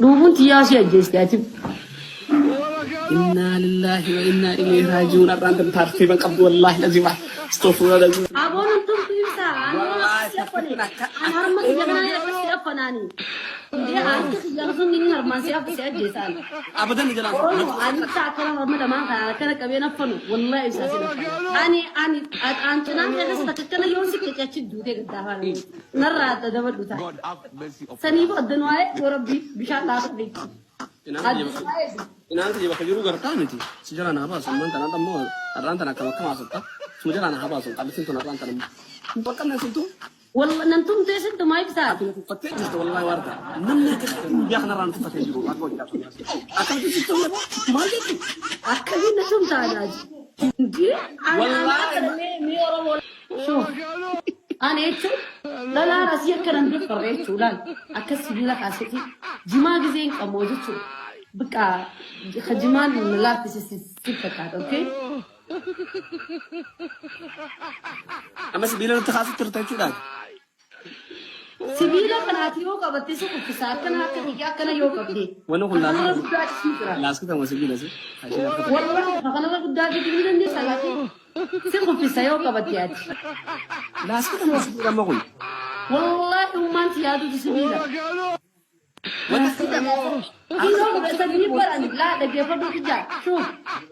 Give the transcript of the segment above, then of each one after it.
Dhuufuun tiyyaa si ajjeesti ati. Innaa lillaahi wa innaa ilayhi raaji'uun har'aan tan taartiiban qabdu wallaahi lazima astaghfirullah lazima. Aboon hin tumtu ibsaa. Ani waan akkasii affane. Ani harma kiyya kanaan akkasii affanaani. Indee harki kiyya sun inni harmaan si affe si ajjeesaan. Abadan ni jalaa Oromoo ani ibsaa akkana harma lamaan kana akkana qabeen affanu wallahi ibsaa si affana. Ani ani an cinaan kee keessa takka akkana yoon si qicee achi duutee gaddaafaa narraa adda dabadhu ta'a. Saniifuu adda nu haa eegu rabbi bishaan naa qabe. Adda nu haa eegu. Inaan tiyya bakka jiru gartaa miti. Si jala naa baasu ammaan tanaan ammoo har'aan tana akkam akkam haasofta. Suma jala naa baasu qallisin tun har'aan tana ammoo. Hin baqqanne sintu. Walla nan tumtee sintu maa ibsaa. Ati na tuffattee jirta wallahi waarta. Namni akka keetii miidiyaa kanarraa na tuffatee jiru akka hojii taatu. Akkamitti si tumne maal jettu? Akkamiin na tumtaa naaji. Indii ani ani Wallahi akka mee mee Oromoo Shoo. Ani jechuun dhalaan asii akka nan doffarre jechuun laal akka sibiila kaaseti jimaa gizee hin qabu jechuun bakka ka jimaan na laaffise si si fakkaata okay. Amma sibiila natti kaasutti turte jechuudha. Sibiila kana ati yoo qabatte si kuffisa akkana akka kiyya akkana yoo qabde. Wanni kun Kanarra guddaa si jira. laaskitama sibiila si. Wallahi kanarra guddaa si ni dandeessa laakiin si kuffisa yoo qabatte ati. Laaskitama sibiila amma kun. Wallahi ummaan si yaadutu sibiila. Kiiloo 13 baran laa dhaggeeffadhu ija shuuf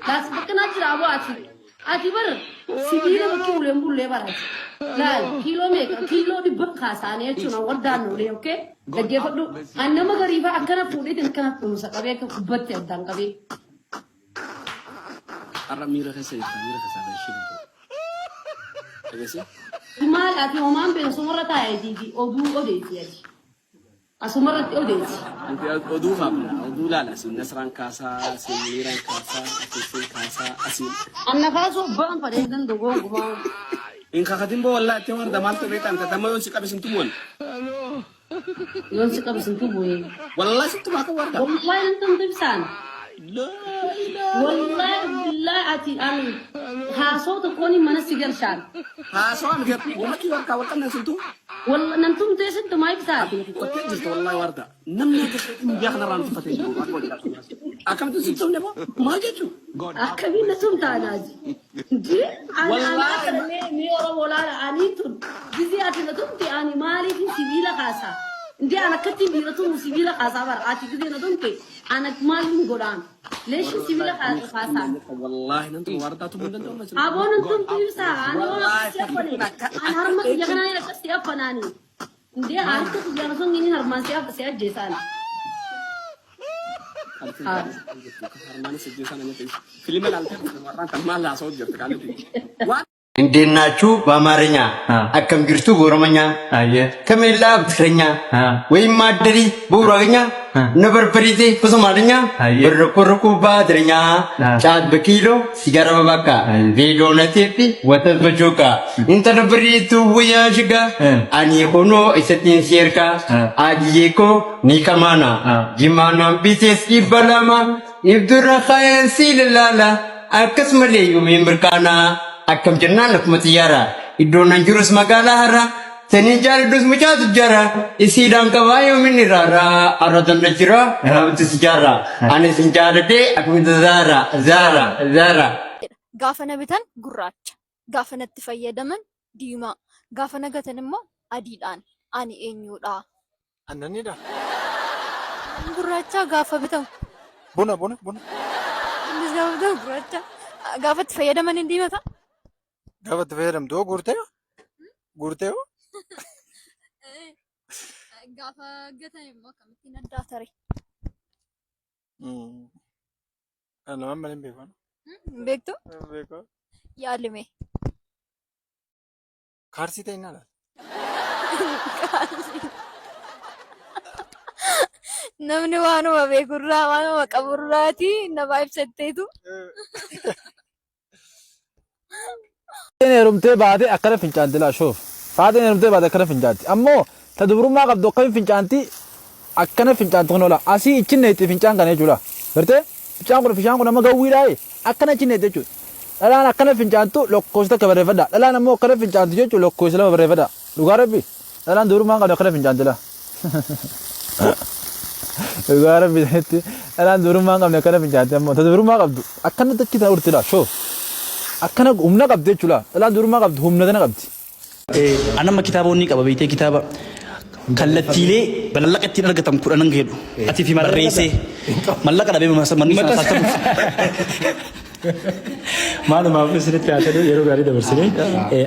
laas bakkanaa jira aboo ati ati bar sibiila bakki uleen bullee barati laal kiiloo meeqa kiiloo dhibba kaasaanii jechuun an wardaan ulee okkee dhaggeeffadhu an nama gariifaa akkana fuudheetiin akkana kunuunsa qabee akka kubbatti addaan qabee. Har'a miira keessa jirta miira keessaa bahi ishee lubbuu. Dhageessee? Maal ati homaan beeku sumarra taa'eetiifi oduu odeessi ati. Asumarratti odeessi. Nuti oduu qabna. Oduu laala. Asiin Nasraan kaasaa, asiin Muniiraan kaasaa, asiin siin kaasaa, asiin. Anna kaasuu abbaan fadhee hin danda'u gonkumaa. Hin kakatin boo wallaahi itti warda maaltu beektan tatama yoon si qabe sin tumuun. Yoon si qabe sin tumu. Wallaahi sin tumaa kan warda. Wallahi nan tumtu ibsaan. Laa ilaaha. Wallahi billahi ati ani haasoo tokkoon mana si galchaan. Haasawaa miti wamatti harkaa wal qabnan sin tumu. Walla nan tumtee sin tumaa ibsaan. Ati na tuffattee jirta wallahi warda. Namni akka keetii miidiyaa kanarraa nu tuffatee jiru akka hojii taatu. Akkamitti sin tumne boo maal jechuu? Akkamiin na tumtaa naaji. Ndi ani ani Wallahi akka mee mee Oromoo laala ani tun gizee ati na tumte ani maaliif sibiila kaasaa. Ndi ani akkatti dhiira tumu sibiila kaasaa bara ati gizee na tumte ani maaliin godhaan. Leeshi sibiila kaasaa. Wallahi nan tuma wardaa tumuu hin danda'u malee. Aboon hin tumtu ibsaa ani waan akkasii affane ani harma kiyya kanaan akkasii affanaani. Indee harka kiyya sun inni harmaan si si ajjeesaan. Harmaanis ajjeesaan nyaata. Filima laaltee warraan kan maal haasa'u jirti qaalitti. Waan እንዴት ናችሁ? በአማርኛ አከም ጅርቱ በኦሮሞኛ ከሜላ በትግርኛ ወይም ማደሪ በጉራግኛ ነበርበሪቴ በሶማልኛ ብርቁርቁ በአድርኛ ጫት በኪሎ ሲጋራ በባካ ቬሎ ነቴፊ ወተት በጆካ ኢንተርብሪቱ ወያሽጋ አኒ ሆኖ ኢሰቲን ሲርካ አጅዬኮ ኒከማና ጂማና ቢቴስ ይበላማ ኢብዱራ ኻየን ሲልላላ akkasumallee yoomiin mirkaanaa akkam jennaan akkuma xiyyaara iddoon nan jirus magaalaa har'a sanii jaaladhus mucaatu jara isiidhaan qabaa yoomiin iraara har'a tanna jira raabtu si jaara ani sin jaaladhee akkamitti zaara zaara zaara. Gaafa na bitan gurraacha, gaafa natti fayyadaman diimaa, gaafa na gatan immoo adiidhaan. Ani eenyuudha? Annanidha. Gurraacha gaafa bitamu. Buna buna buna. Innis gaafa bitamu gurraacha. Gaafa itti fayyadaman hin diimata. Gaafa itti fayyadamtu hoo guurtee hoo? Guurtee hoo? Gaafa gatan immoo akkamittiin addaa tare? Nama malee hin beeku. Hin beektu? Hin beeku. Yaalime. Kaarsii ta'e innaa laata? Namni waanuma beekurraa waanuma qaburraati nama ibsatteetu. Faaxeen heerumtee baate akkana fincaanti laa shoof. Faaxeen heerumtee baate akkana fincaanti. Ammoo ta dubrummaa qabdu akkami fincaanti akkana fincaanti kun ola. Asii ichin neetti fincaan kana jechuudha. Gartee? Fincaan kun fishaan kun amma gawwiidhaa akkana ichin neetti jechuudha. Dhalaan akkana fincaantu lakkoofsa takka barreeffadha. Dhalaan ammoo akkana fincaantu jechuun lakkoofsa lama barreeffadha. Dhugaa rabbi. Dhalaan dubrummaa qabdu akkana fincaanti laa. Dhugaa rabbi sanitti dhalaan dubrummaa hin qabne akkana fincaanti ammoo ta dubrummaa qabdu akkana dachii tana urti laa shoo akkana humna qabdi jechuudha dhalaan dubrummaa qabdu humna tana qabdi. An amma kitaaba onnii qaba beektee kitaaba kallattiilee mallaqa ittiin argatan kudhanan jedhu. Ati fi maallaqa Barreessee mallaqa dhabee manni sana saattamuuf. Maalumaaf isinitti haa ta'u yeroo gaarii dabarsine.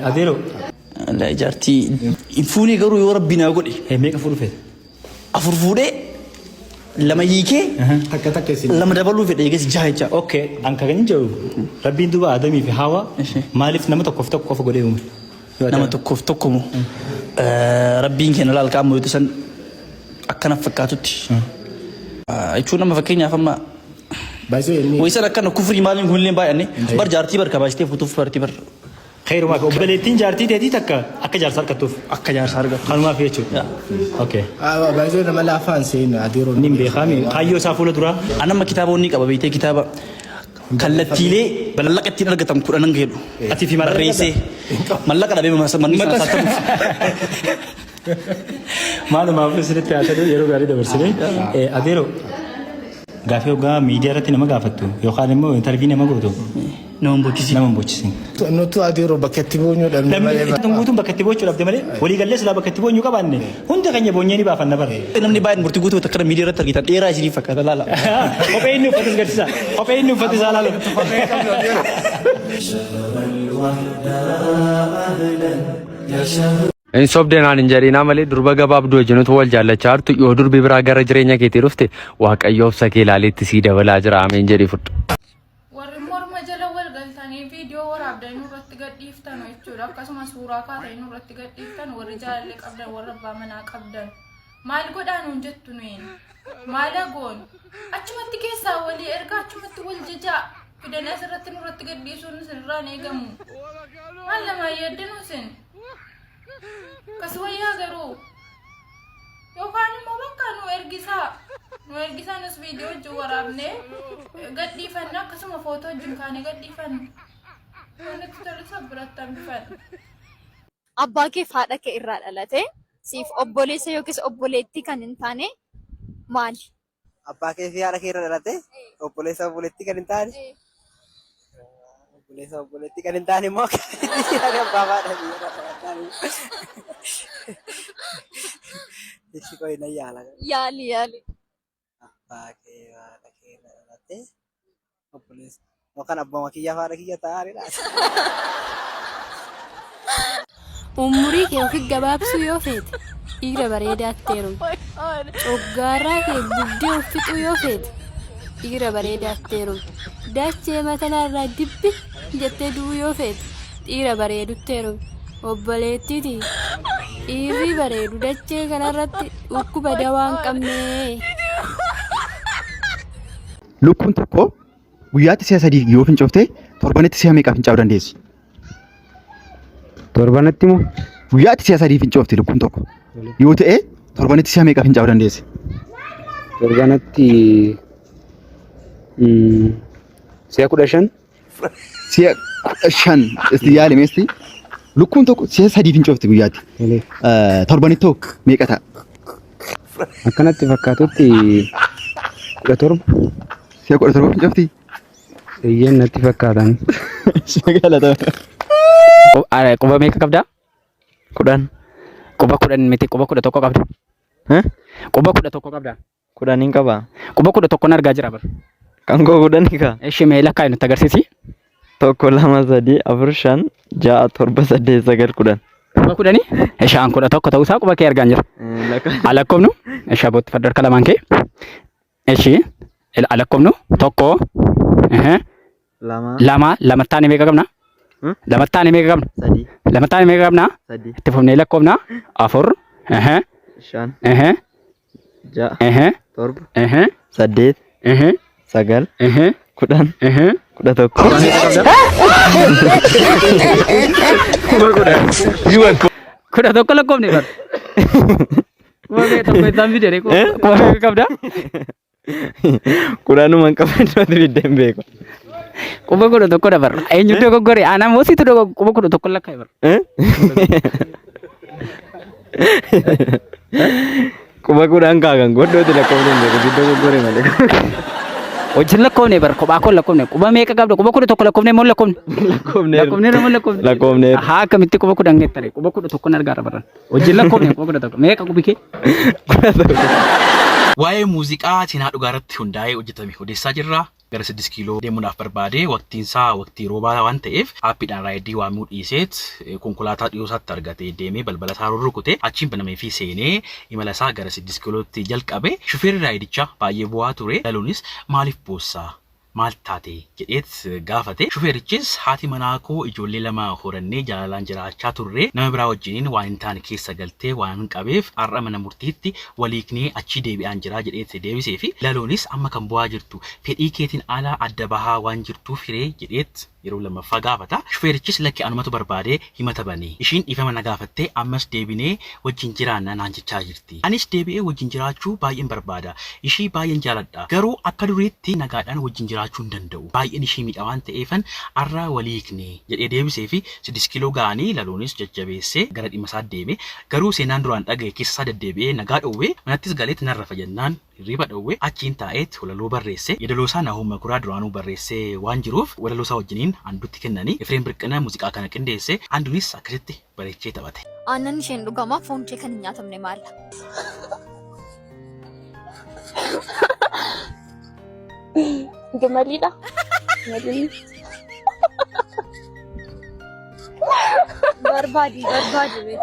Adeero. Jaartii hin fuunee garuu yoo rabbi naa godhe. Meeqa fuudhu feete? Afur fuudhee lama hiikee Takka takka isin. lama dabaluu fedhe eegas jaha jecha. Okay, an kan hin jedhu rabbiin duuba Adamii fi Hawa maaliif nama tokkoof tokko qofa godhee uume? Nama tokkoof tokko moo rabbiin keenya laal qaama yoo san akkana fakkaatutti. Jechuun nama fakkeenyaaf amma Baay'isoo inni. wayisan akkana kufrii maaliin kunillee baay'anne bar jaartii bar kabaajtee fuutuuf bartii bar. Khairumaaf obboleettiin jaartii teetii takka akka jaarsa argattuuf. Akka jaarsa argattu. Kanumaaf jechuudha. Okay. Baay'isoo nama laafaan seena adeeroo. Nin beekaami kaayyoo isaa fuula duraa. An amma kitaaba onnii qaba beektee kitaaba kallattiilee mallaqa ittiin argatan kudhanan jedhu. Ati fi maallaqa Barreessee mallaqa dhabee manni sana saattamuuf. Maalumaaf isinitti haa ta'u yeroo gaarii dabarsine. Adeero gaafii hoggaa miidiyaa irratti nama gaafattu yookaan immoo intarvii nama gootu Nama hin bochisin. Nama hin bochisin. Nutu adeeroo bakka itti boonyuu dhabne malee. Namni guutuun bakka itti boochuu dhabde malee waliigallee silaa bakka itti boonyuu qabaanne hunda keenya boonyee ni baafanna bara. Namni baay'een murtii guutuu akkana miidiyaa irratti argitan dheeraa isiniif fakkaata laala. Kophee inni uffates garsiisa. Kophee inni uffates haa laalu. Hin sobde naan hin jedhinaa malee durba gabaabduu wajjin utuu wal jaallachaa jirtu yoo durbi biraa gara jireenya keetii dhufte Waaqayyo obsa kee ilaaleetti sii dabalaa jira ameen jedhii fudhu. Warri morma jala wal galtanii viidiyoo waraabdanii nurratti gadhiiftanu jechuudha. Akkasuma suuraa kaatanii nurratti gadhiiftan warri jaalallee qabdan warra abbaa manaa qabdan. Maal godhaa nuun jettu nuyin? Maal goonu? Achumatti keessaa walii ergaa achumatti wal jajaa fidanii asirratti nurratti gadhiisuun isinirraa hin eegamu. Maal namaa yaaddinu isin? Akkas wayyaa garuu. Yookaan immoo bakka nu ergisaa. Nu ergisaa nus viidiyoo wajjin waraabnee gadhiifanna akkasuma footoo wajjin kaanee gadhiifanna. Waan nutti tolu isa biratti hambifanna. Abbaa kee fi haadha kee irraa dhalate siif obboleessa yookiis obboleettii kan hin taane maali? Abbaa kee fi haadha kee irra dhalate obboleessa obboleettii kan hin taane obboleessa obboleettii kan hin taane immoo akkamitti ani abbaa fi haadha kiyya irra kan hin taane. Ishi qoyi nan yaala. Yaali yaali. Abbaa kee fi haadha kee irra dhalate obboleessa yookaan abbaa kiyyaa fi haadha kiyya ta'aa laata. Umurii kee ofi gabaabsuu yoo feete dhiira bareedaatti heerumi. Coggaarraa kee gubdee of fixuu yoo feete dhiira bareedaatti heerumi. Dachee matanaarraa dibbi jettee du'uu yoo feete dhiira bareedutti heerumi. Obboleettiiti dhiirri bareedu dachee kanarratti dhukkuba dawaa hin qabne. Lukkuun tokko guyyaatti si'a sadii yoo fincoofte torbanitti si'a meeqa fincaa'uu dandeessi? Torbanatti moo? Guyyaatti si'a sadii fincoofti lukkuun tokko. Yoo ta'e torbanitti si'a meeqa fincaa'uu dandeessi? Torbanatti si'a 15. Si'a 15 isti yaali meesti. Lukkuun tokko si'a sadii fincoofti guyyaatti. Torbanitti hoo meeqa ta'a? Akkanatti fakkaatutti 17. Si'a 17 fincoofti? Eeyyeen natti fakkaatan. Galatama. Quba meeqa qabdaa? 10. Quba 10 miti quba 11 qabda. Quba 11 qabda. 10 hin qaba. Quba 11 argaa jira bar. Kan koo 10 ka. Ishi mee lakkaa'e nutti agarsiisi. 1 2 3 4 5 6 7 8 9 10. Quba kudhanii? Ishaan 11 ta'uusaa quba kee argaan jira. Alakkoofnu isha bootti fadhu harka lamaan kee. Ishi alakkoofnu tokko 2 lama lamattaani meeqa qabna? Lamattaani meeqa qabna? 3 Lamattaani meeqa qabna? 3 Itti fufnee lakkoofna afur 5 6 7 8 9 10 11. 11 lakkoofne bar. Quba meeqa tokko isaan fide quba meeqa qabda? Kudhanuma hin qaban duratti fidde hin beeku. Quba 11 dha bar. Eenyu dogoggore? Ana moo situ dogoggore? Quba 11 lakkaa'e bar. Quba 10 kaakan godhooti lakkoofne hin beeku siddoo goggore malee. Wajjin lakkoofne bar kophaa koo lakkoofne quba meeqa qabda quba 11 lakkoofne moo lakkoofne? Lakkoofne. Lakkoofne moo lakkoofne? Lakkoofne. Haa akkamitti quba 10 geettare quba 11 argaara baran. Wajjin lakkoofne quba 11 meeqa qubi kee? 11. Waa'ee muuziqaa seenaa dhugaa irratti hundaa'ee hojjetame odeessaa jirra. Gara 6 kiiloo deemuudhaaf barbaade waqtiin isaa waqtii roobaa waan ta'eef aappiidhaan raayidii waamuu dhiiseet konkolaataa dhiyoo isaatti argate deemee balbala isaa rurrukute achiin banameefii seenee imala isaa gara 6 kiilootti jalqabe. Shufeerri raayidichaa baay'ee boo'aa ture. Laluunis maaliif boossa? Maal taate? jedheet gaafate. Shufeerichis haati manaa koo ijoollee lama horannee jaalalaan jiraachaa turre nama biraa wajjiniin waan hin taane keessa galtee waanan qabeef har'a mana murtiitti wal hiiknee achii deebi'aan jira jedheet deebiseefi. Laloonis amma kan boo'aa jirtu fedhii keetiin ala adda bahaa waan jirtuuf hiree jedheet yeroo lammaffaa gaafata. Shufeerichis lakki anumatu barbaadee himata bane. Ishiin dhiifama na gaafattee ammas deebinee wajjin jiraanna naan jechaa jirti. Anis deebi'ee wajjin jiraachuu baay'een barbaada. Ishii baay'een jaaladha. Garuu akka duriitti nagaadhaan wajjin jiraachuu hin danda'u. Baay'een ishii miidha waan ta'eefan arra wal hiikne jedhee deebiseefi Siddis Kiiloo ga'anii Laloonis jajjabeessee gara dhimma isaatti deeme. Garuu seenaan duraan dhaga'e keessa isaa deddeebi'ee nagaa dhowwe. Manattis galeet nan rafa jennaan hirriba dhowwe. Achiin taa'eet walaloo barreesse. Yeedaloo isaa Naahom Makuraa duraanuu barreessee waan jiruuf walaloo isaa wajjiniin Anduutti kennani. Efreem Birqinaa muuziqaa kana qindeesse. Anduunis akkasitti bareechee taphate. Aannan isheen dhugamaa foon ishee kan hin nyaatamne maalla. Gimaliidha. Gimalii. Barbaadi barbaadi.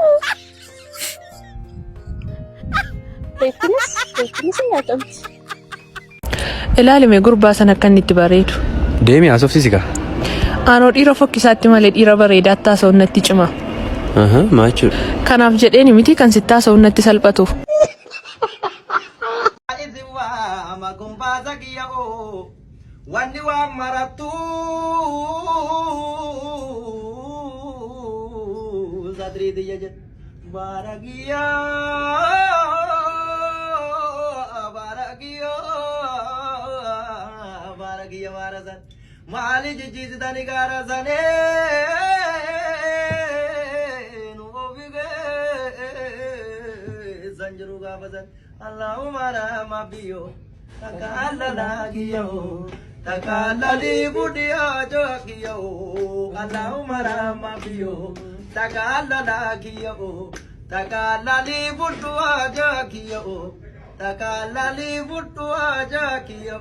Reettinis reettinis hin nyaatamti. Ilaalime gurbaa sana akka inni itti bareedu. Deemi haasofsiisi kaa. Anoo dhiira fokkisaatti malee dhiira bareedaatti haasa'uun natti cima. Aha, maa jechuudha? Kanaaf jedheeni miti kan sitti haasa'uun natti salphatu. Isin waama gombaasa kiyya oo wanni waan marattu sadrii tiyya jedhe baara kiyya baara kiyya baara kiyya baara san maali jijjiisitani gaara sanee nu ofi keessan jiru gaafa san. Allahumma rahma biyo takala kiyo takala li budiya jo kiyo Allahumma rahma biyo takala kiyo takala li buduwa jo kiyo takala li buduwa jo kiyo.